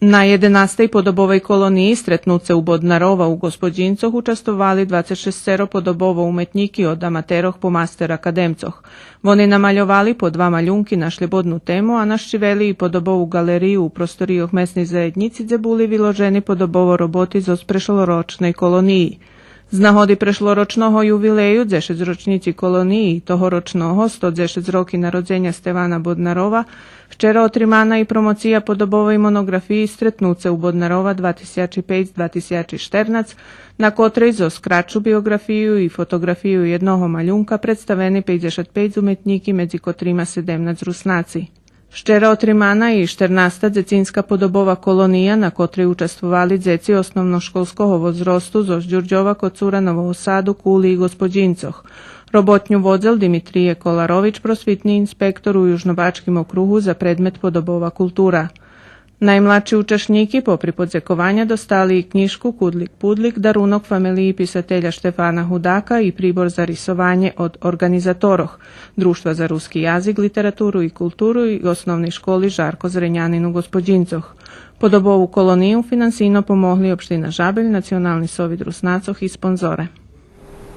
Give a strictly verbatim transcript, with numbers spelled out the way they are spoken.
На єденастей подобовей колониї Стретнуце у Боднарова у Господїнцох участвовали двацец шесцеро подобово уметнїки од аматерох по мастер академцох. Вони намальовали по два малюнки на шлєбодну тему, а нащивели и подобову ґалерию у просторийох месней заєднїци, дзе були виложени подобово роботи зоз прешлорочней колониї. З нагоди прешлорочного ювилею дзешецрочнїци колониї и тогорочного сто дзешец роки народзеня Стевана Боднарова вчера отримана и промоция подобовей моноґрафиї Стретнуце у Боднарова два тисячи пейц, два тисячи штернац, на котрей зоз кратшу биоґрафию и фотоґрафию єдного малюнка представени пейдзешат пейц уметнїки, медзи котрима седемнац Руснаци. Вчера отримана и штернаста дзецинска подобова колония, на котрей участвовали дзеци основношколского возросту зоз Дюрдьова, Коцура, Нового Саду, Кули и Господїнцох. Роботню водзел Димитриє Коларович, просвитни инспектор у Южнобачким округу за предмет подобова култура. Наймладши учашнїки, попри подзекованя, достали и кнїжку Кудлик-пудлик, дарунок фамелиї писателя Штефана Гудака и прибор за рисованє од орґанизаторох, Дружтва за руски язик, литературу и културу и Основней школи Жарко Зренянин у Господїнцох. Подобову колонию финансийно помогли Општина Жабель, Национални совит Руснацох и спонзоре.